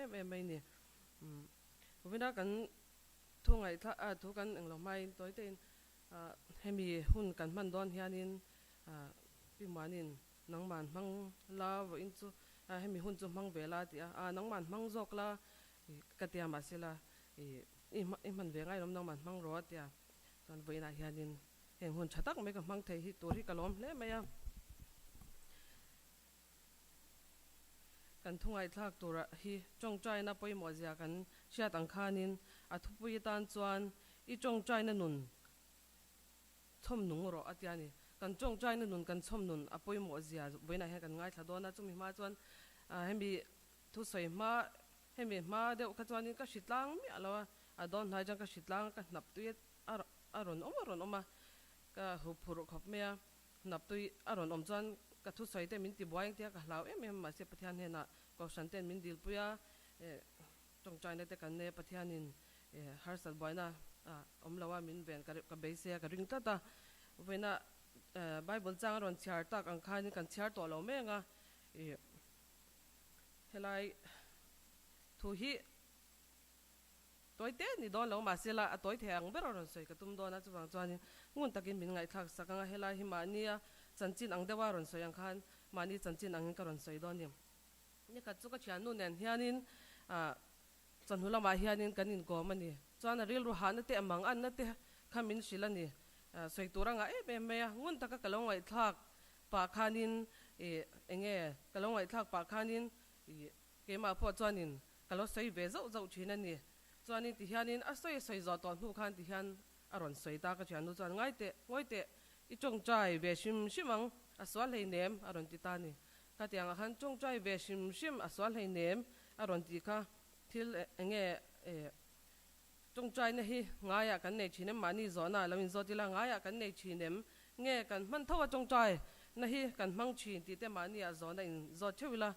em em mai ni. Vawina kan thu ngaihthla a thu kan englo hmain tawi tein hemi hun kan hman dawn hianin Pi Muanin nangman hmang la vawiin chu hemi hun chu hmang ve la tih a, a nangman hmang zawk la ka tia mahsela i hman ve ngai lawm nangman hmang rawh a tia chuan vawiinah hianin heng hun tha tak mai ka hmang thei hi tur hi ka lawm hle mai a. Kan thungaihthlak tura hi tawngtaina pawimawh zia kan hriat ang khanin a thupui atan chuan i tawngtaina nun chhawm nung rawh a tia ni. Kan tawngtaina nun kan chhawm nun a pawimawh zia vawiinah hian kan ngaithla dawn a, chumi hma chuan hemi thusawi hma hemi hma deuh kha chuanin ka hritlang miah lo a, a dawn hnai chuan ka hritlang a ka hnap tui a rawn awm a rawn awm a, ka huphurh khawp mai a. Hnaptui a rawn awm chuan ka thusawi te min ti buai ang tia ka hlau em em mahse Pathian hnenah Kohhran ten min dilpui a, tawngtaina te kan nei a, Pathianin harsat buaina awm lo a min ven ka beisei a ka ring tlat a. Vawiina Bible chang a rawn chhiar tak ang khanin kan chhiar tawh lo mai ang a, helai thu hi Tawi te ni dawn lo mahse la a tawi thei ang ber a rawn sawi ka tum dawn a, chuvang chuanin ngun takin min ngaihthlak sak ang a, helai hi mahnia chanchin ang deuha rawn sawi ang khan mahni chanchin angin ka rawn sawi dawn ni. Nikhat chu ka thiannu nen hianin ah chawhnu lamah hianin kan inkawm a ni, chuan a rilru hahna te a mang anna te kha min hrilh a ni, sawi tur a ngah em em mai a, ngun taka ka lo ngaihthlak pah khanin ih enge ka lo ngaihthlak pah khanin ih keimah pawh chuanin Ka lo sawi ve zauh zauh thin a ni. Chuanin tihianin a sawi a sawi zawh tawh hnu khan tihian a rawn sawi ta ka thiannu chuan ngai teh, ngawi teh, i tawngtai ve hrim hrim ang, a sual hlei nem a rawn ti ta a ni. Khatiangah khan tawngtai ve hrim hrim a sual hlei nem a rawn ti kha thil eng nge tawngtaina hi ngaiah kan nei thin em mahni zawhna lo inzawt ila ngaiah kan nei thin em nge kan hman tho a tawngtai na hi kan hmang thin tih te mahniah zawhna inzawt theuh ila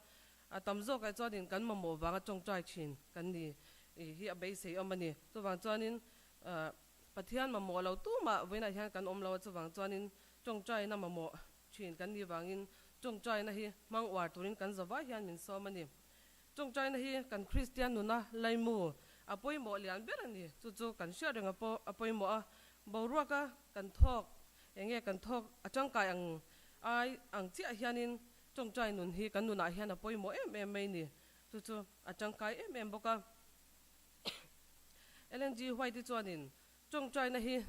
A tam zawkah chuanin kan mamawh vanga tawngtai thin kan ni hi a beisei awm a ni. Chuvang chuanin Pathian mamawh lo tumah vawiinah hian kan awm lo a, chuvang chuanin tawngtaina mamawh thin kan nih vangin tawngtaina hi hmang uar turin kan zavai hian min sawm a ni. Tawngtaina hi kan Kristian nuna laimu a pawimawh lian ber a ni. Chu chu kan hriat reng a pawimawh a, boruaka kan thawk eng nge kan thawk a tangkai ang ai ang chiah hianin Tawngtai nun hi kan nunah hian a pawimawh em em mai ni. Chu chu a tangkai em em bawk a. Ellen G. White-i chuanin, Tawngtaina hi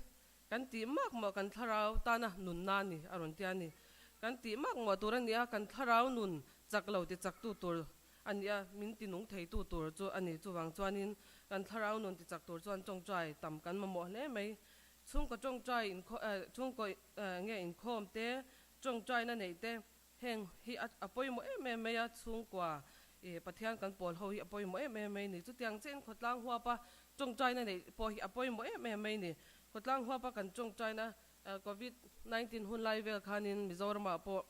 kan tih mak mawh kan thlarau tana nunna a ni, a rawn ti a ni. Kan tih mak mawh tur a ni a, kan thlarau nun chak lo ti chaktu tur a ni a, min ti nung theitu tur chu a ni. Chuvang chuanin kan thlarau nun ti chak tur chuan tawngtai tam kan mamawh hle mai. Chhungkaw tawngtai inkhawm, chhungkaw nge inkhawm te, tawngtaina neih te, Heng hi a pawimawh em em mai a, chhungkua ih Pathian kan pawl ho hi a pawimawh em em mai ni. Chutiang chiahin khawtlang huapa tawngtaina neih pawh hi a pawimawh em em mai ni. Khawtlang huapa kan tawngtaina Covid 19 hun lai vel khanin Mizoramah pawh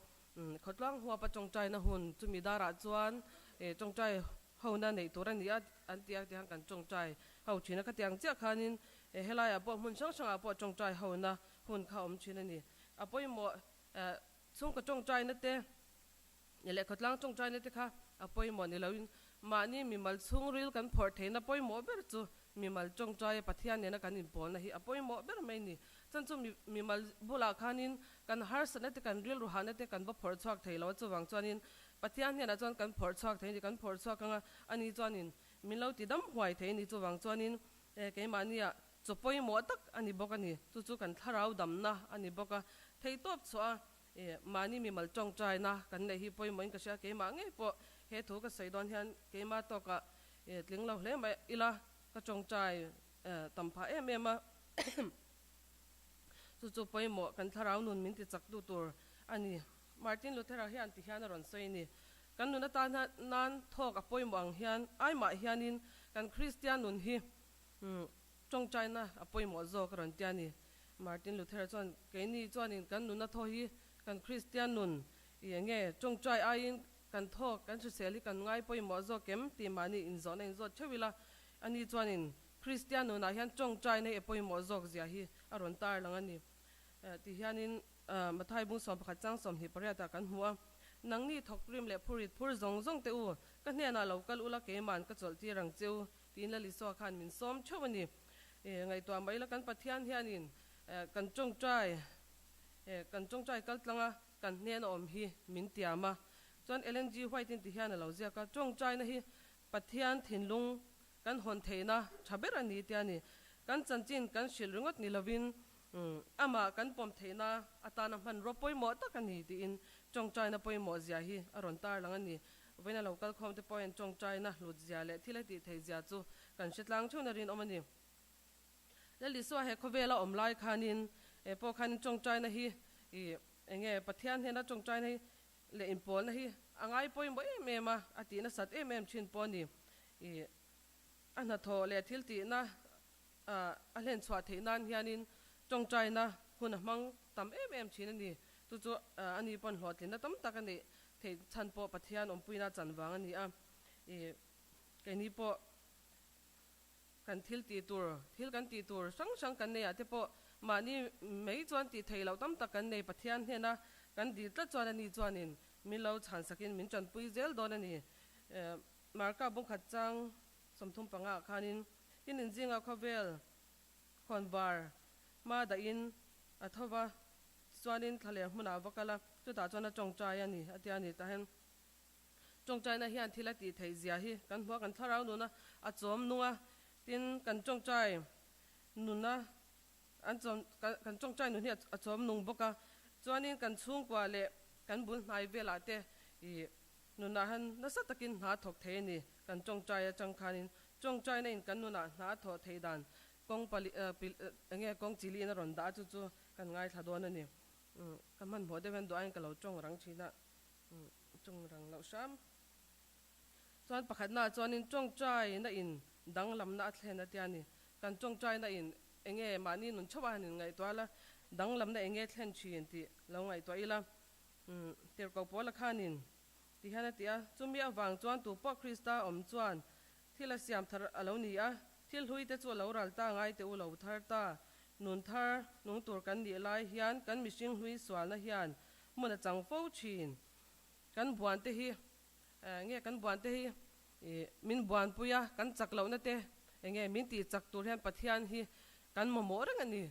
khawtlang huapa tawngtaina hun chumi darah chuan ih tawngtai hona neih tur a ni a an ti a tiang kan tawngtai ho thin a. Khatiang chiah khanin helaiah pawh hmun hrang hrangah pawh tawngtai hona hun kha a awm thin a ni. A pawimawh Chhungkaw tawngtaina te leh khawtlang tawngtaina te kha a pawimawh ni loin mahni mimal chhungril kan phawrh theihna pawimawh ber chu mimal tawngtaia Pathian nena kan inpawlna hi a pawimawh ber mai ni. Chuan chu mimal bulah khanin kan harsatna te kan rilru hahna te kan va phawrh chhuak thei lo a, chuvang chuanin Pathian hnenah chuan kan phawrh chhuak thei a ni, kan phawrh chhuak anga ani chuanin min lo ti dam huai thei a ni. Chuvang chuanin keimahnia Chaw pawimawh tak a ni bawk a ni. Chu chu kan thlarau damna a ni bawk a. Theihtawp chhuah a, ih, mahni mimal tawngtaina kan neih hi pawimawhin ka hria. Keimah ngei pawh he thu ka sawi dawn hian keimah tawkah, ih, tling lo hle mai ila ka tawngtai, eh, tam phah em em a. Chu chu pawimawh kan thlarau nun min ti chak tu tur a ni. Martin Luther-a hian ti hian a rawn sawi a ni. Kan nun atan nan thawk a pawimawh ang hian aimah hianin kan Kristian nun hi Umm, tawngtaina a pawimawh zawk a rawn ti a ni. Martin Luther chuan, Keini chuanin kan nuna thaw hi kan Kristian nun i eng nge tawngtai aiin kan thaw kan hrisel hi kan ngai pawimawh zawk em? tih mahni inzawhna inzawt theuh ila, ani chuanin Kristian nunah hian tawngtaina hi a pawimawh zawk zia hi a rawn tarlang a ni. Ti hianin Mathai bung 11 chang 28 ah kan hmu a, Nangni thawkrim leh phurit phur zawng zawng te u. Ka hnenah lo kal ula keima'n ka chawlh tir ang cheu, tiin Lal Isua khan min sawm theuh a ni. Ngaihtuah mai ila kan Pathian hianin kan tawngtai kan tawngtai kal tlang a, kan hnen a awm hi min tiam a. Chuan Ellen G. White in ti hian a lo ziak a, Tawngtaina hi Pathian thinlung kan hawn theihna tha ber a ni tia a ni. Kan chanchin kan hrilh ringawt ni lovin amah kan pawm theihna atana hmanrua pawimawh tak a ni tiin tawngtaina pawimawh zia hi a rawn tarlang a ni. Vawiina lo kal khawm te pawhin tawngtaina hlut zia leh thil a tih theih zia chu kan hre tlang theuhna rinawm a ni. Lal Isua he khawvela awm lai khanin pawh khanin tawngtaina hi ih enge Pathian hnena tawngtaina hi leh inpawlna hi a ngai pawimawh em em a, a tih nasat em em thin pawh a ni. Ih a hnathawh leh thil tihna a hlen chhuah theih nan hianin tawngtaina hun a hmang tam em em thin a ni. Chu chu a ni pawn hlawhtlinna tam tak a neih theih chhan pawh Pathian awmpuina chan vang a ni a. Ih keini pawh Kan thil tih tur, thil kan tih tur hrang hrang kan nei ah te pawh mahni mai chuan tih theih loh tam tak kan nei. Pathian hnena kan dil tlat chuan ani chuanin min lo chhansakin min tanpui zel dawn a ni. Marka bungkhat chang 35 ah khanin in inzinga khawvel khawnvar hma dahin a tho va, tichuanin thlaler hmunah va kal a, chutah chuan a tawngtai a ni a tia a ni. Tah hian Tawngtaina hian thil a tih theih zia hi kan hmu a, kan thlarau nuna a chawm nung a, tin kan tawngtai nuna an chawm kan tawngtai nun hi a chawm nung bawk a, chuanin kan chhungkua leh kan bul hnai velah te ih nunah han nasa takin hna thawk thei a ni, kan tawngtai atang khanin tawngtaina in kan nunah hna thawh theih dan kawng pali enge kawng chiliin a rawn dah a chu chu kan ngaithla dawn a ni, ka hmanhmawh deuh hian duh aiin ka lo tawng rang thin a. Tawng rang loh hram. Chuan pakhatnaah chuanin tawngtaina in danglamna a thlen a tia ni. Kan tawngtaina in enge mahni nun theuh a han in ngaihtuah la, danglamna enge thlen thin tih lo ngaihtuah ila. Tirhkoh Paula khanin ti hian a ti a, chumi avang chuan tupawh Krista awm chuan thil a siam thar a lo ni a, thil hlui te chu a lo ral ta ngai teh u lo thar ta. Nun thar nung tur kan nih lai hian kan mihring hlui sualna hian hmun a chang fo thin. Kan buan te hi nge kan buan te hi min buanpui a, kan chak lohna te enge min tih chak tur hian Pathian hi kan mamawh reng a ni.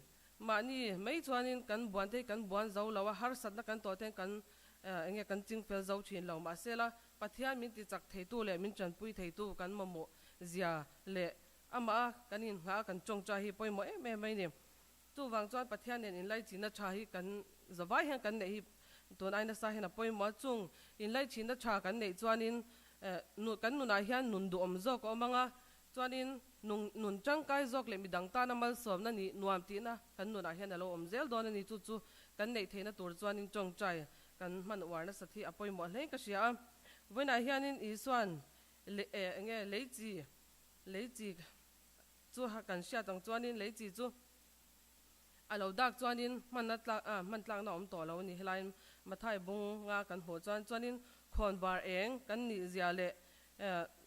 Mahni mai chuanin kan buan te hi kan buan zo lo a, harsatna kan tawh ten kan enge kan ching fel zo thin lo. Mahsela Pathian min ti chak theitu leh min tanpui theitu kan mamawh zia leh amah a kan inngah a kan tawngtai hi pawimawh em em mai a ni. Chuvang chuan Pathian nen inlaichihna tha hi kan zavai hian kan neih hi tun ai nasa hian a pawimawh a, chung inlaichihna tha kan neih chuanin kan nunah hian nun duhawm zawk a awm ang a, chuanin nung nun tangkai zawk leh midang tana malsawmna nih nuam tihna kan nunah hian a lo awm zel dawn a ni. Chu chu kan neih theihna tur chuanin tawngtai kan hman uar nasat hi a pawimawh hlein ka hria a. Vawiinah hianin Isua'n enge leichi leichi Chu kan hriat ang chuanin lei chi chu a lo dak chuanin hmanna tlak ah hman tlakna awm tawh lo a ni. Helaiin Mathai bung nga kan hmuh chuan chuanin khawn bar eng kan nih zia leh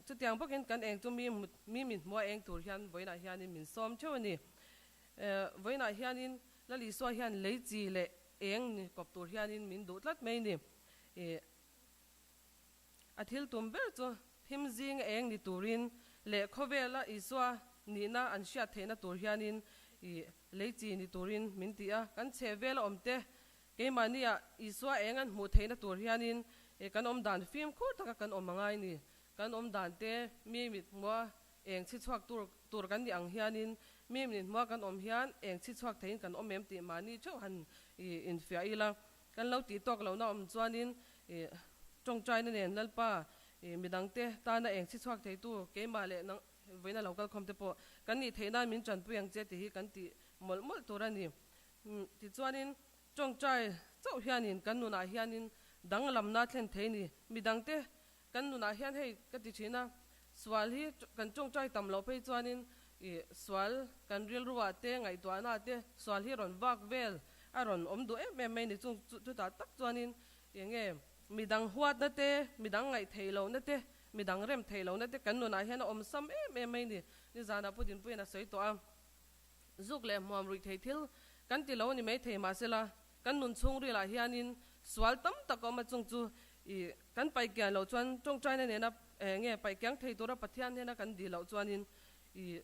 chutiang bawkin kan eng chu mi mi min hmuh a eng tur hian vawiinah hianin min sawm theuh a ni. Vawiinah hianin Lal Isua hian lei chi leh eng ni kawp tur hianin min duh tlat mai a ni. A thil tum ber chu thim zing eng ni turin leh khawvela Isua nihna an hriat theihna tur hianin i lei chi ni turin min ti a. Kan chheh vela awmte keimahnia Isua eng an hmuh theihna tur hianin kan awm dan fimkhur taka kan awm a ngai ni. Kan awm dan te mi mit hmua eng chhi chhuak tur tur kan nih ang hianin mi mit hmua kan awm hian eng chhi chhuak theiin kan awm em tih mahni theuh han i infiah ila. Kan lo tih tawk lohna awm chuanin i tawngtaina nen Lalpa i midangte tana eng chhi chhuak theitu keimah leh nang vawiina lo kalkhawm te pawh kan nih theih nan min tanpui ang che tih hi kan tih mawlh mawlh tur a ni. Tichuanin tawngtai chauh hianin kan nunah hianin danglamna thlen thei ni. Midangte kan nunah hian hei ka ti thin a, sual hi kan tawngtai tam loh phei chuanin i sual kan rilruah te ngaihtuahna te sual hi rawn vak vel a rawn awm duh em em mai ni chung chutah tak chuanin enge midang huatna te midang ngaih theih lohna te midang rem theih lohna te kan nunah hian a awm sam em em mai ni. Nizanah Pu Dinpuiin a sawi tawh a, zuk leh hmuam ruih thei thil kan ti lo a ni maithei mahsela Kan nun chhungrilah hianin sual tam tak a awm a, chung chu i kan pai kian loh chuan tawngtaina nena Enge paih kiang thei tura Pathian hnena kan dil loh chuanin i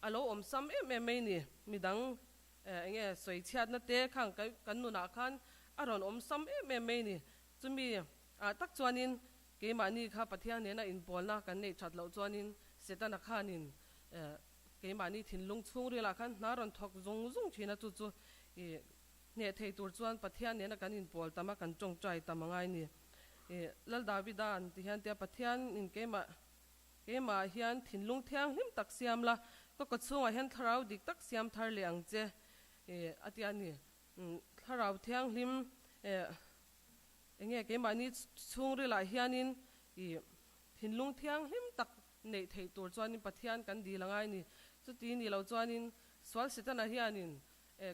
a lo awm sam em em mai ni. Midang enge sawi chhiatna te khang kan nunah khan a rawn awm sam em em mai ni. Chumi ah tak chuanin keimahni kha Pathian nena inpawlna kan neih that loh chuanin Setana khanin keimahni thinlung chhungrilah khan hna rawn thawk zung zung thin a, chu chu i hneh thei tur chuan Pathian nena kan inpawl tam a, kan tawngtai tam a ngai ni. I Lal Davida an ti hian tia Pathian in keimah keimah ah hian thinlung thianghlim tak siam la, ka kawchhungah hian thlarau dik tak siam thar leh ang che i a ti a ni. Thlarau thianghlim enge keimahni chhungrilah hianin i thinlung thianghlim tak neih theih tur chuanin Pathian kan dil a ngai ni. Chuti ni lo chuanin sual Setana hianin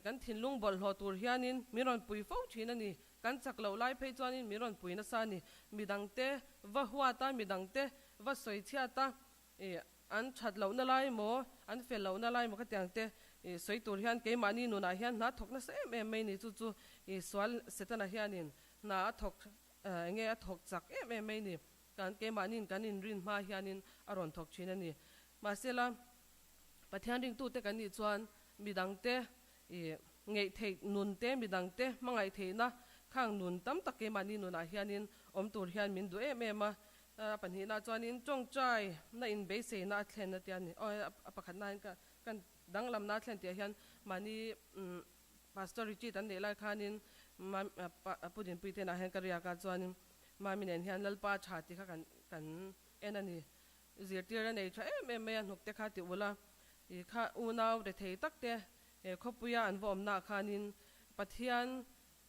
kan thinlung bawlhhlawh tur hianin min rawn pui fo thin a ni. Kan chak loh lai phei chuanin min rawn pui nasa a ni. Midangte va huat a, midangte va sawi chhiat a, an that lohna lai maw, an fel lohna lai maw khatiang te sawi tur hian keimahni nunah hian hna thawk nasa em em mai ni. Chu chu sual Setana hianin hna a thawk enge a thawk chak em em mai ni. Kan keimahniin kan inrin hma hianin a rawn thawk thin a ni. Mahsela, Pathian ringtute kan nih chuan midangte i ngeih theih nun te, midangte hmangaih theihna khang nun tam tak keimahni nunah hianin awm tur hian min duh em em a. A pahnihna chuanin tawngtai na inbeiseina a thlen a tia a ni. Aw a pakhatna hian ka kan danglamna a thlen tihah hian mahni Pastor retreat an neih lai khanin Pu Dinpuii te inah hian ka riak a, chuanin Mami nen hian Lalpa tha tih kha kan kan en a ni. Zirtir a nei tha em em mai a, hnuk te kha ti ula i kha unau rethei tak te khawpuia an va awmnaah khanin Pathian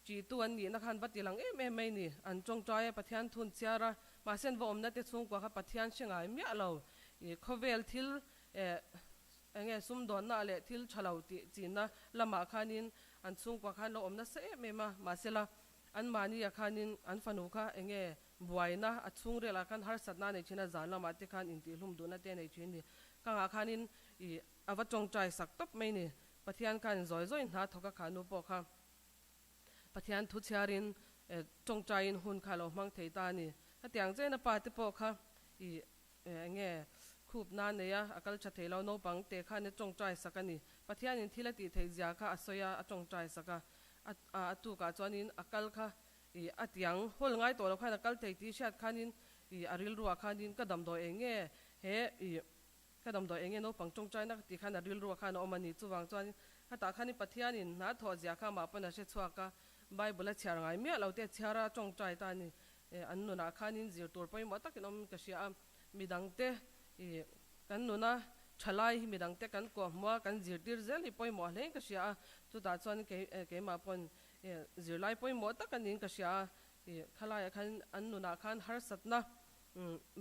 ṭihtu an nihna khan va ti lang em em mai ni. An tawngtai a, Pathian thun chhiar a, mahse an va awmna te chhungkua kha Pathian hre ngai miah lo. I khawvel thil Enge sumdawnna leh thil tha lo tih chinna lamah khanin an chhungkua khan lo awm nasa em em a, mahsela anmahnia khanin an fanu kha enge buaina a chhungrilah khan harsatna a nei thin a, zan lamah te khan intihhlum duhna te a nei thin ni. Kangah khanin ih a va tawngtai sak tawp mai ni. Pathian khan zawi zawiin hna thawk a kha nu pawh kha Pathian thu chhiarin tawngtaiin hun kha a lo hmang thei ta a ni. Hetiang chen a pa te pawh kha ih Enge khup na nei a, a kal tha thei lo naupang te khan a tawngtai sak a ni. Pathianin thil a tih theih zia kha a sawi a, a tawngtai sak a. A a tukah chuanin a kal kha ih a tiang hawl ngai tawh lo khan a kal thei tih hriat khanin ih a rilruah khanin ka damdawi eng nge he ih ka damdawi eng nge naupang tawngtaina tih khan a rilruah khan a awm a ni. Chuvang chuanin khatah khanin Pathianin hna thawh zia kha amah pawn a hre chhuak a, Bible a chhiar ngai miah lo te a chhiar a, a tawngtai ta a ni. An nunah khanin zir tur pawimawh takin awm ka hria a, midangte ih kan nuna thalai hi midangte kan kuah hmuh a, kan zirtir zel hi pawimawh hlein ka hria a, chutah chuan kei keimah pawn zirlai pawimawh tak a niin ka hria a, ih khalaiah khan an nunah khan harsatna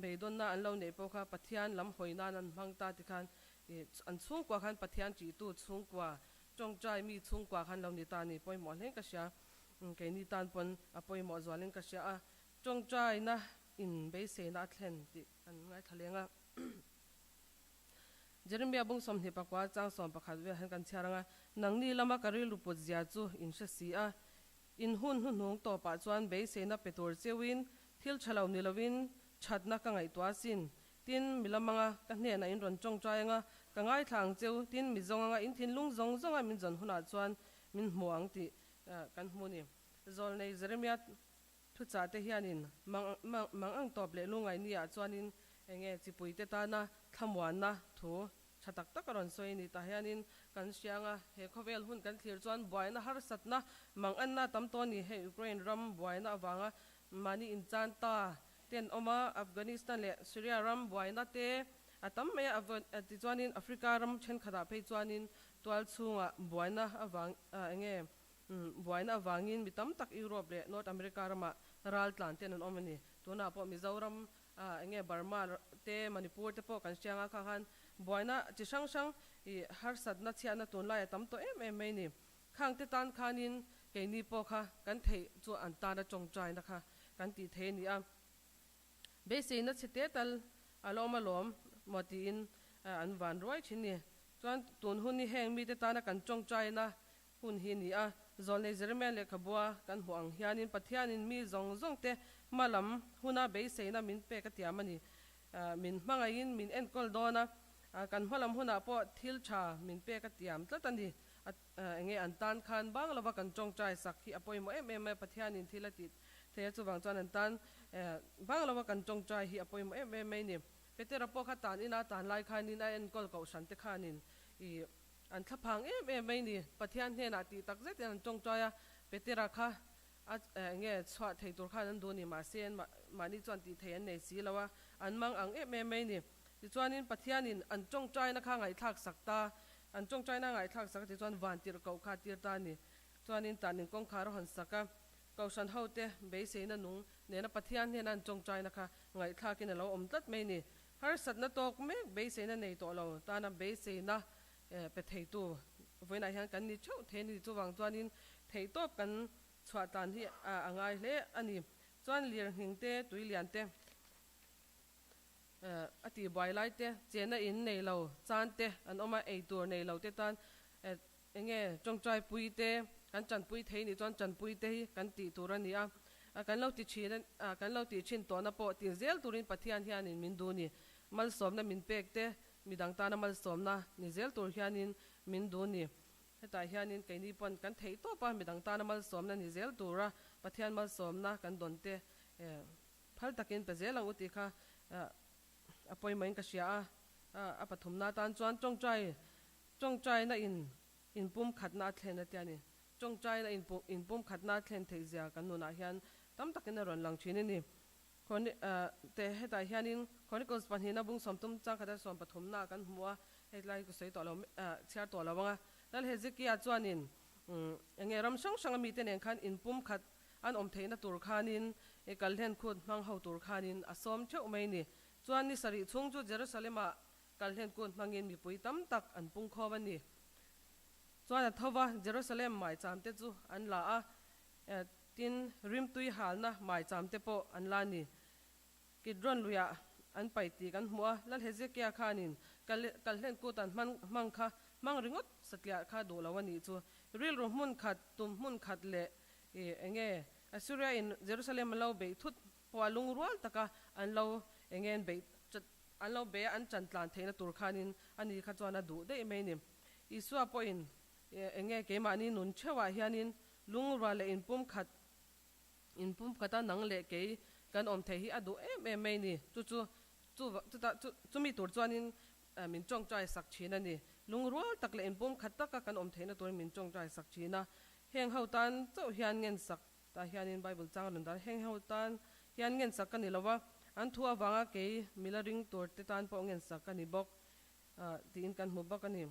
beidawnna an lo neih pawh kha Pathian lam hawi nan an hmang ta tikhan ih an chhungkua khan Pathian ṭihtu chhungkua tawngtai mi chhungkua khan lo ni ta a ni pawimawh hlein ka hria. Keini tan pawn a pawimawh zualin ka hria a, tawngtaina in beiseina a thlen tih kan ngaithla leng a. Jeremia bung 24 chang 11 vel hian kan chhiar ang a, Nangni lama ka rilru put zia chu in hre si a, in hun hnuhnung tawpah chuan beiseina pe tur cheuin thil tha lo ni lovin thatna ka ngaihtuah asin. Tin, mi lamanga ka hnenah in rawn tawngtai anga ka ngaithla ang cheu, tin, mi zawng anga in thinlung zawng zawnga min zawn hunah chuan min hmu ang tih Kan hmu ni. Zawlnei Jeremia thuchah te hianin mang ang tawp leh lungngai ni ah chuanin enge chipuite tana thlamuanna thu tha tak tak a rawn sawi a ni. Tah hianin kan hria anga he khawvel hun kan thlir chuan buaina harsatna mang anna tam tawh a ni. Hei Ukraine ram buaina avanga mahni inchan ta ten awm a, Afghanistan leh Syria ram buaina te a tam mai a, tichuanin Africa ram thenkhatah phei chuanin Tual chhungah buaina avang enge buaina avangin mi tam tak Europe leh North America ramah ral tlan ten an awm a ni. Tunah pawh Mizoram enge Burma te Manipur te pawh kan hria anga kha khan buaina chi hrang hrang ih harsatna chhiatna tunlai a tam tawh em em mai a ni. Khang te tan khanin keini pawh kha kan theih chu an tana tawngtaina kha kan tih thei a ni a. Beiseina chhe te tal a la awm alawm maw tiin an van ruai thin ni. Chuan tun hun hi heng mite tana kan tawngtaina hun hi a ni a, Zawlnei Jeremiah lehkhabua kan hmuh ang hianin Pathianin mi zawng zawngte hma lam huna beiseina min pek a tiam a ni. Min hmangaihin min enkawl dawn a, kan hmalam hunah pawh thil tha min pek a tiam tlat a ni. Enge an tan khan bang lova kan tawngtai sak hi a pawimawh em em mai a, Pathianin thil a tih thei a, chuvang chuan an tan bang lova kan tawngtai hi a pawimawh em em mai a ni. Petera pawh kha tan ina tan lai khanin a enkawl kohhran te khanin ih an thlaphang em em mai a ni. Pathian hnenah tih tak zetin an tawngtai a, Petera kha a enge chhuah thei tur khan an duh a ni, mahse an mahni chuan tih thei an nei si lo a, an mang ang em em mai a ni. Tichuanin Pathianin an tawngtaina kha ngaihthlak sak ta, an tawngtaina a ngaihthlak sak a tichuan van tirh koh kha a tir ta a ni. Chuanin tanin kawngkhar a hawn sak a, Kohhran hote beiseina nung nena Pathian hnena an tawngtaina kha ngaihthlakin a lo awm tlat mai a ni. Harsatna tawk mek beiseina nei tawh lo tana beiseina pe theitu vawiinah hian kan ni theuh thei a ni. Chuvang chuanin theihtawp kan chhuah tan hi a ngai hle a ni. Chuan lirnghing te, tuilian te. A tih buai lai te, chenna in nei lo chan te an awm a, ei tur nei lo te tan enge tawngtai pui te kan tanpui thei nih chuan tanpui te hi kan tih tur a ni a, kan lo ti thin a, kan lo tih thin tawhna pawh ti zel turin Pathian hianin min duh ni. Malsawmna min pek te, midang tana malsawmna ni zel tur hianin min duh ni. Hetah hianin keini pawn kan theih tawp a, midang tana malsawmna ni zel tura Pathian malsawmna kan dawn te Phal takin pe zel ang u tih kha a pawimawhin ka hria a, a pathumna atan chuan tawngtai tawngtaina in inpumkhatna a thlen a tia ni. Tawngtaina inpumkhatna a thlen theih zia kan nunah hian tam takin a rawn lang thin a ni. Te hetah hianin Chronicles pahnihna bung sawmtum changkhata sawmpathumna kan hmu a, hetlai hi ka sawi tawh lo chhiar tawh lo ang a. Lal Hezekia chuanin eng nge ram hrang hranga mite nen khan inpumkhat An awm theihna tur khanin i kalhlen khut hmang ho tur khanin a sawm theuh mai ni. Chuan ni sarih chhung chu Jerusalem-ah kalhlen kut hmangin mipui tam tak an pung khawm a ni. Chuan a tho va, Jerusalem maicham te chu an la a, tin, rimtui halna maicham te pawh an la a ni. Kidron luiah an pai tih kan hmu a, Lal Hezekia khanin kalhlen kut an hmang kha hmang ringawt satliah kha duh lo a nih chu. Rilru hmun khat, tum hmun khat leh i enge Assyria in Jerusalem an lo beih thut pawh a lungrual taka an lo enge an beih an lo beih a an chan tlan theihna tur khanin a ni kha chuan a duh daih mai a ni. Isua pawhin enge keimahni nun theuhah hianin lungrual leh inpumkhat Inpumkhata nang leh kei kan awm thei hi a duh em em mai ni. Chu chu chu chutah chu chumi tur chuanin min tawngtai sak thin a ni. Lungrual tak leh inpumkhat taka kan awm theihna turin min tawngtai sak thin a. Heng ho tan chauh hian ngensak tah hianin Bible chang a rawn dan heng ho tan hian ngensak ka ni lo va, an thu avanga kei mila ring tur te tan pawh ngensak ka ni bawk tiin kan hmu bawk a ni.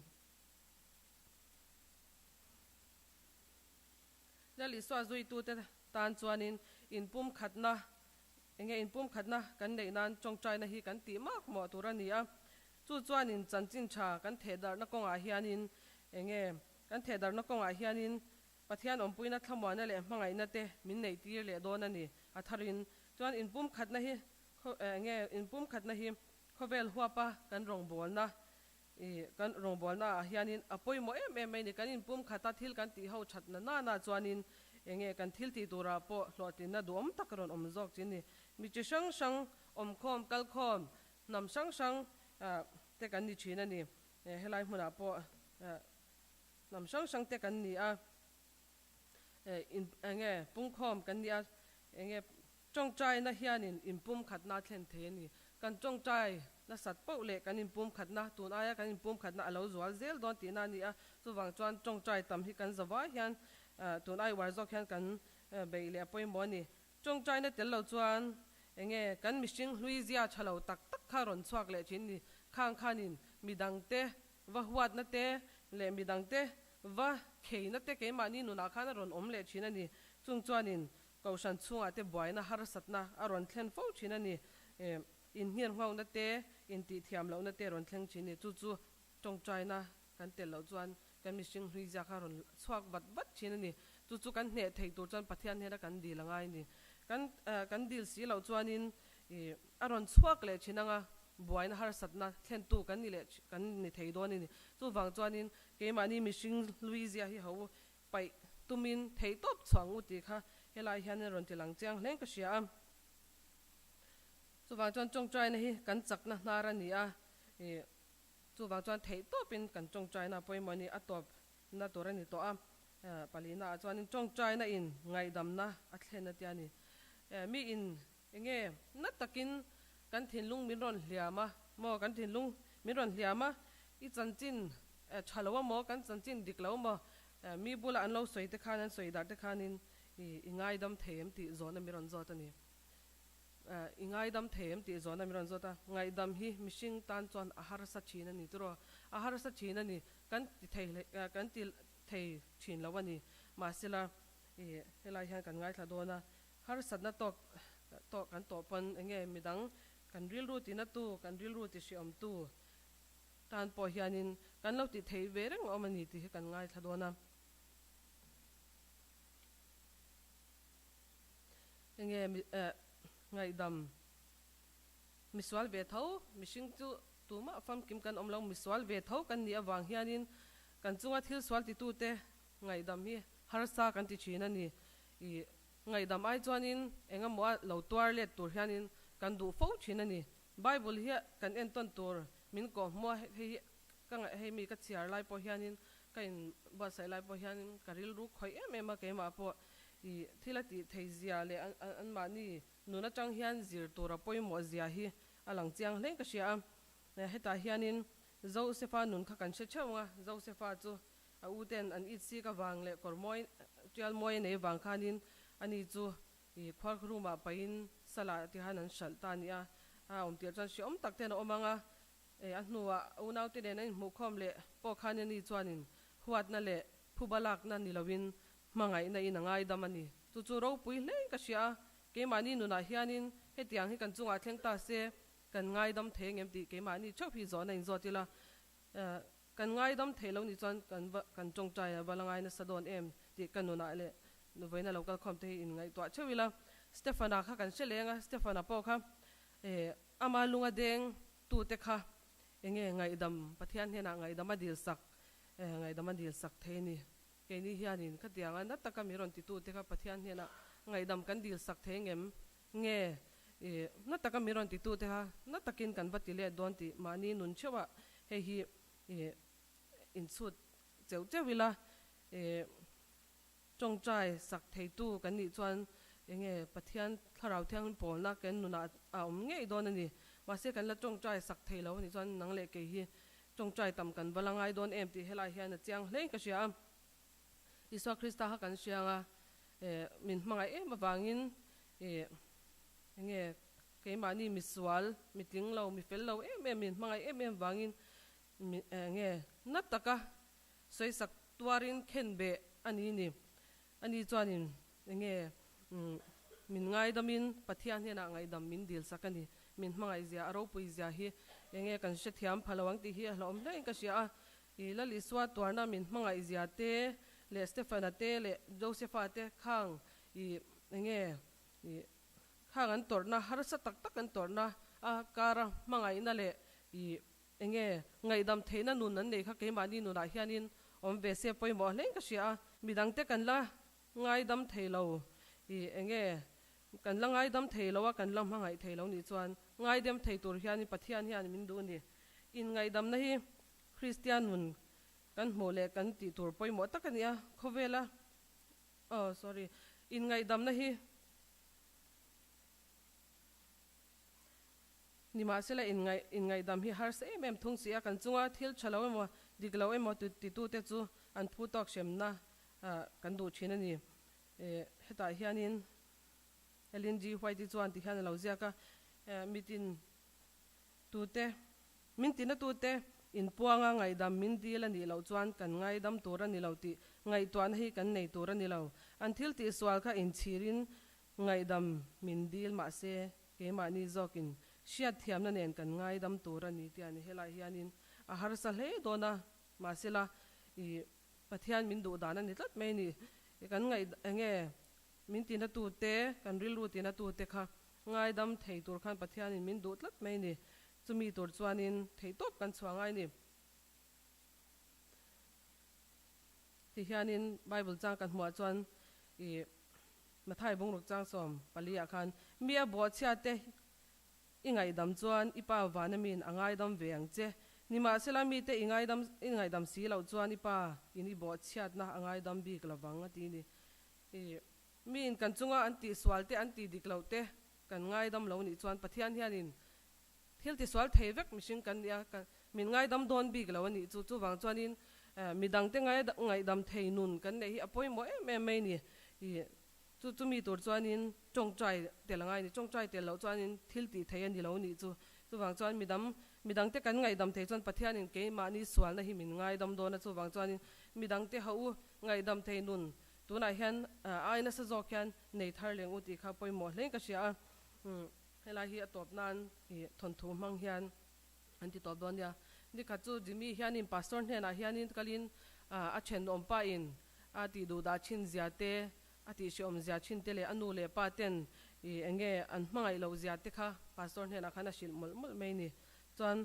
Lal Isua zuitute tan chuanin inpumkhatna, enge inpumkhatna kan neih nan tawngtaina hi kan tih mak mawh tur a ni a. Chu chuanin chanchin tha kan thehdarhna kawngah hianin enge kan thehdarhna kawngah hianin Pathian awmpuina thlamuanna leh hmangaihna te min neih tir leh dawn a ni. A tharin chuan inpumkhatna hi enge inpumkhatna hi khawvel huapa kan rawngbawlna I kan rawngbawlna ah hianin a pawimawh em em mai ni. Kan inpum khata thil kan tih ho that na nana chuanin enge kan thil tih turah pawh hlawhtlinna duhawm tak rawn awm zawk chin ni. Mi chi hrang hrang awmkhawm, kalkhawm, hnam hrang hrang te kan ni thin a ni. Helai hmunah pawh hnam hrang hrang te kan ni a, enge pungkhawm kan ni a, enge Tawngtaina hianin inpumkhatna a thlen thei a ni. Kan tawngtai nasat poh leh kan inpumkhatna, tun aia kan inpumkhatna a lo zual zel dawn tihna a ni a. Chuvang chuan tawngtai tam hi kan zavai hian tun ai uar zawk hian kan beih leh a pawimawh a ni. Tawngtaina tel lo chuan enge kan mihring hlui zia tha lo tak tak kha rawn chhuak leh thin ni. Khang khanin midangte va huatna te leh midangte va kheina te keimahni nunah khan a rawn awm leh thin a ni. Chung chuanin Kohhran chhungah te buaina harsatna a rawn thlen fo thin a ni. Inhnial nghauhna te, intihthiam lohna te a rawn thleng thin a ni. Chu chu tawngtaina kan tel loh chuan kan mihring hlui zia kha a rawn chhuak vat vat thin a ni. Chu chu kan hneh theih tur chuan Pathian hnena kan dil a ngai a ni. Kan kan dil si loh chuanin a rawn chhuak leh thin anga buaina harsatna thlentu kan ni leh kan ni thei dawn a ni. Chuvang chuanin keimahni mihring hlui zia hi ho Paih tumin theih tawp chhuah ngu tih kha helai hian a rawn ti lang chiang hleng ka hria a. Chuvang chuan tawngtaina hi kan chakna hnar a ni a, ih chuvang chuan theih tawpin kan tawngtaina pawimawh a ni, a tawp na tur a ni tawh a. Palina ah chuanin tawngtaina in ngaihdamna a thlen a tia ni. Mi in enge na takin kan thinlung min rawn hliam a maw, kan thinlung min rawn hliam a, i chanchin tha lo a maw, kan chanchin dik lo a maw, mi bula an lo sawi te khan, an sawi dar te khanin i ngaidam thei em tih zawhna min rawn zawt a ni. I ngaidam thei em tih zawhna min rawn zawt a, ngaihdam hi mihring tan chuan a harsa thin a ni tiraw? A harsa thin a ni, kan ti thei kan ti thei thin lo a ni. Mahsela i helai hian kan ngaithla dawn a, harsatna tawk tawh kan tawh pawn enge midang kan rilru tina tu, kan rilru ti hriawmtu tan pawh hianin kan lo ti thei ve reng awm a ni tih hi kan ngaithla dawn a. Enge ngaihdam misual ve tho, mihring chu tumah famkim kan awm lo, misual ve tho kan nih avang hianin kan chunga thil sual titute ngaihdam hi harsa kan ti thin a ni. I ngaihdam ai chuanin engemaw a lo tuar let tur hianin kan duh fo thin a ni. Bible hi kan entawn tur min kawhhmuh a, hei hi ka ngaih hei mi ka chhiar lai pawh hianin ka in buatsaih lai pawh hianin ka rilru khawih em em a, keimah pawh i thil a tih thei zia leh anmahni nun atang hian zir tura pawimawh zia hi a lang chiang hlein ka hria a. Hetah hianin Josefa nun kha kan hre theuh ang a, Josefa chu a u ten an it sik avang leh kawr mawi tial mawi a nei vang khanin ani chu i khuar room-ah pahin salah tihan an hralh ta a ni a, a awm tirh chuan hreawm tak ten a awm ang a, E, a hnuah unaute nen an inhmuhkhawm leh pawh khan ani chuanin huatna leh phuba lakna ni loin hmangaihna in a ngaidam a ni. Chu chu ropui hlein ka hria a, keimahni nunah hianin hetiang hi kan chungah thleng ta se kan ngaidam thei angem tih keimahni theuh hi zawhna inzawt ila. E, kan ngaidam thei lo nih chuan kan va kan tawngtai a va la ngai nasa dawn em tih ka nunah leh vawiina lo kalkhawm te hi inngaihtuah theuh ila. Stefana kha kan hre leng a, Stefana pawh kha e, Ama lunga deng tute kha enge ngaihdam, Pathian hnenah ngaihdam a dil sak, ngaihdam a dil sak thei ni. Keini hianin khatianga na taka mi rawn titute kha Pathian hnenah ngaihdam kan dil sak thei ngem nge na taka mi rawn titute kha na takin kan va ti let dawn tih mahni nun theuhah hei hi inchhut cheuh cheuh ila. Tawngtai sak theitu kan nih chuan enge Pathian Thlarau Thianghlim pawlna kan nunah a awm ngei dawn a ni. Mahse kan la tawngtai sak thei lo a nih chuan nang leh kei hi tawngtai tam kan va la ngai dawn em tih helai hian a chiang hlein ka hria a. Isua Krista kha kan hria ang a, min hmangaih em avangin enge keimahni misual, mitling lo, mifel lo em em, min hmangaih em em vangin enge na taka Sawisak tuarin khen beh a ni ni. Ani chuanin enge min ngaidamin Pathian hnenah ngaihdam min dilsak a ni. Min hmangaihzia, a ropuizia hi enge kan hrethiam pha lo ang tih hi a hlauhawm hlein ka hria a. I Lal Isua tuarna min hmangaihzia te leh Stefana te leh Josefa te khang i enge i khang an tawrhna harsa tak tak an tawrhna a kara hmangaihna leh i Enge ngaihdam theihna nun an neih kha keimahni nunah hianin awm ve se pawimawh hlein ka hria a, midangte kan la ngaidam thei lo i enge kan la ngaidam thei lo a, kan la hmangaih thei lo nih chuan ngaidam thei tur hianin Pathian hian min duh a ni. Inngaihdamna hi Kristian nun kan hmuh leh kan tih tur pawimawh tak a ni a, khawvela oh sorry inngaihdamna hi Nimahsela inngaih inngaihdam hi harsa em em thung si a, kan chunga thil tha lo emaw dik lo emaw titute chu an phu tawk hremna kan duh thin a ni. Hetah hianin Ellen G. White-i chuan ti hian a lo ziak a, Mitin tute, min tina tute inpuanga ngaihdam min dil a nih loh chuan kan ngaidam tur a ni lo tih ngaihtuahna hi kan nei tur a ni lo. An thil tihsual kha inchhirin Ngaihdam min dil mahse keimahni zawkin hriatthiamna nen kan ngaidam tur a ni tih a ni. Helai hianin a harsa hle dawn a, mahsela i Pathian min duh dan a ni tlat mai a ni. Kan ngaih enge min tina tute, kan rilru tina tute kha ngaidam thei tur khan Pathianin min duh tlat mai a ni. Chumi tur chuanin theihtawp kan chhuah ngai a ni. Ti hianin Bible chang kan hmuh ah chuan i Mathai bungruk chang 14 ah khan mi a bawhchhia te I ngaihdam chuan i Pa vana miin a ngaidam ve ang che. Nimahsela mite i ngaidam i ngaihdam si loh chuan i Pa in i bawhchhiatna a ngaidam bik lovang a ti ni. I miin kan chunga an tihsual te an tih dik loh te kan ngaidam lo nih chuan Pathian hianin thil tisual thei vek mihring kan nia min ngaidam dawn bik lo a nih chu. Chuvang chuanin midangte ngaihdam thei nun kan neih hi a pawimawh em em mai ni. I chu chumi tur chuanin tawngtai tel a ngai a ni. Tawngtai tel loh chuanin thil tih thei a ni lo nih chu. Chuvang chuan midang midangte kan ngaihdam thei chuan Pathianin keimahni sualna hi min ngaidam dawn a. Chuvang chuanin midangte ho u ngaihdam thei nun tunah hian ai nasa zawk hian nei thar leng u tih kha pawimawh hlein ka hria a. Helai hi a tawp nan i thawnthu hmang hian an ti tawp dawn nia. Nikhat chu Jimmy hianin pastor hnenah hianin kalin a thenawm pain a tih duh dah thin zia te, a tih hreawm zia thin te leh a nu leh pa ten i enge an hmangaih loh zia te kha pastor hnenah khan a hrilh mawlh mawlh mai ni. Chuan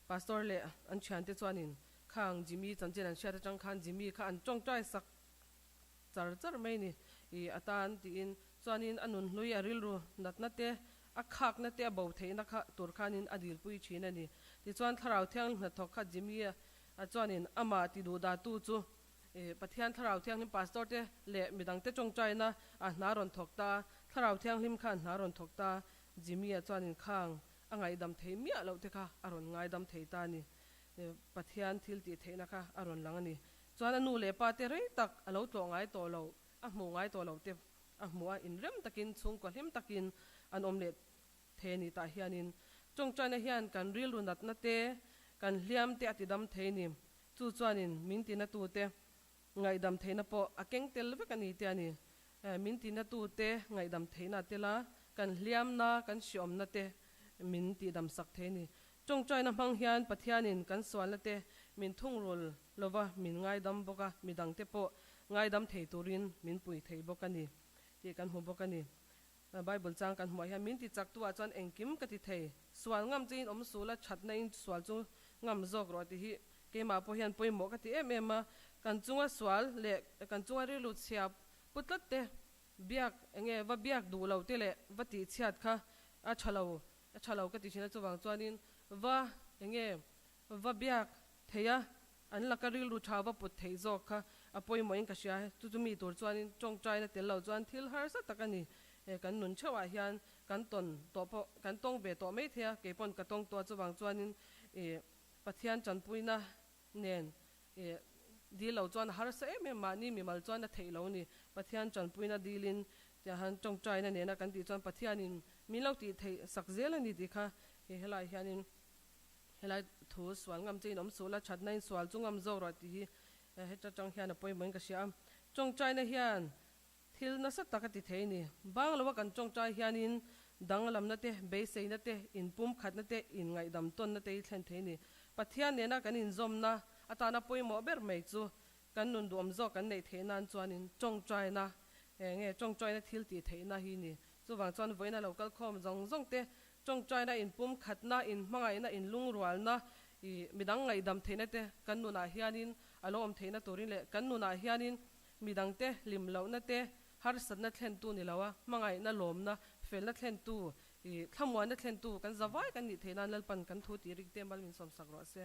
pastor leh an thiante chuanin khang Jimmy chanchin an hriat atang khan Jimmy kha an tawngtai sak char char mai ni i atan tiin chuanin a nun hlui a rilru natna te a khakna te a bo theihna kha tur khanin a dilpui thin a ni. Tichuan Thlarau Thianghlim hnathawk kha Jimmy a chuanin amah ti duhdahtu chu Pathian Thlarau Thianghlim Pastor te leh midangte tawngtaina a hna rawn thawk ta a, Thlarau Thianghlim kha a hna rawn thawk ta a, Jimmy a chuanin khang a ngaihdam thei miah loh te kha a rawn ngaidam thei ta a ni. Pathian thil tih theihna kha a rawn lang a ni. Chuan a nu leh pa te rei tak a lo tlawh ngai tawh lo, a hmuh ngai tawh lo te a hmuh a, inrem takin chhungkua hlim takin an awm leh thei a ni tah hianin tawngtaina hian kan rilru natna te, kan hliam te a tidam thei ni. Chu chuanin min tinatute ngaihdam theihna pawh a keng tel vek a ni te a ni. Min tinatute ngaihdam theihna a tel a, kan hliamna, kan hriawmna te min tihdam sak thei a ni. Tawngtaina hmang hian Pathianin kan sualna te min thungrul lova min ngaidam bawk a, midangte pawh ngaidam thei turin min pui thei bawk a ni tih kan hmu bawk a ni. Bible chang kan hmuah hian min ti chak tu ah chuan engkim ka ti thei, sual ngam che in awm sul a, thatna in sual chu ngam zawk rawh tih hi keimah pawh hian pawimawh ka ti em em a, kan chunga sual leh kan chunga rilru chhia pu tlat te biak enge va biak duh lo te leh va tih chhiat kha a tha lo a tha lo ka ti thin a chuvang chuanin va enge va biak thei a an laka rilru tha va put theih zawk kha a pawimawhin ka hria chu chu mi tur chuanin tawngtaina tel lo chuan thil harsa tak a ni e kan nun theuhah hian kan tawn tawh pawh kan tawng ve tawh mai thei a kei pawn ka tawng tawh a chuvang chuanin e Pathian tanpuina nen e dil lo chuan a harsa em em mahni mimal chuan a theih lo ni Pathian tanpuina dilin tiahan tawngtaina nena kan tih chuan Pathianin min lo tih theih sak zel a ni tih kha he helai hianin Helai thu sual ngam che in awm suh la, thatna in sual chu ngam zawk rawh tih hi heta tang hian a pawimawhin ka hria a. Tawngtaina hian thil nasa tak a ti thei a ni. Bang loa kan tawngtai hianin danglamna te, beiseina te, inpumkhatna te, inngaihdam tawnna te hi thlen thei a ni. Pathian nena kan inzawmna atana pawimawh ber mai chu kan nun duhawm zawk kan neih theih nan chuanin tawngtaina nge tawngtaina thil tih theihna hi ni. Chuvang chuan vawiina lo kal khawm zawng zawng te Tawngtaina inpumkhatna, inhmangaihna, inlungrualna, i midang ngaihdam theihna te kan nunah hianin a lo awm theihna turin leh kan nunah hianin midangte hlim lohna te, harsatna thlentu ni loa hmangaihna, lawmna, felna thlentu, i thlamuanna thlentu kan zavai kan nih theih nan Lalpan kan thu tih rik te mal min sawmsak rawh se.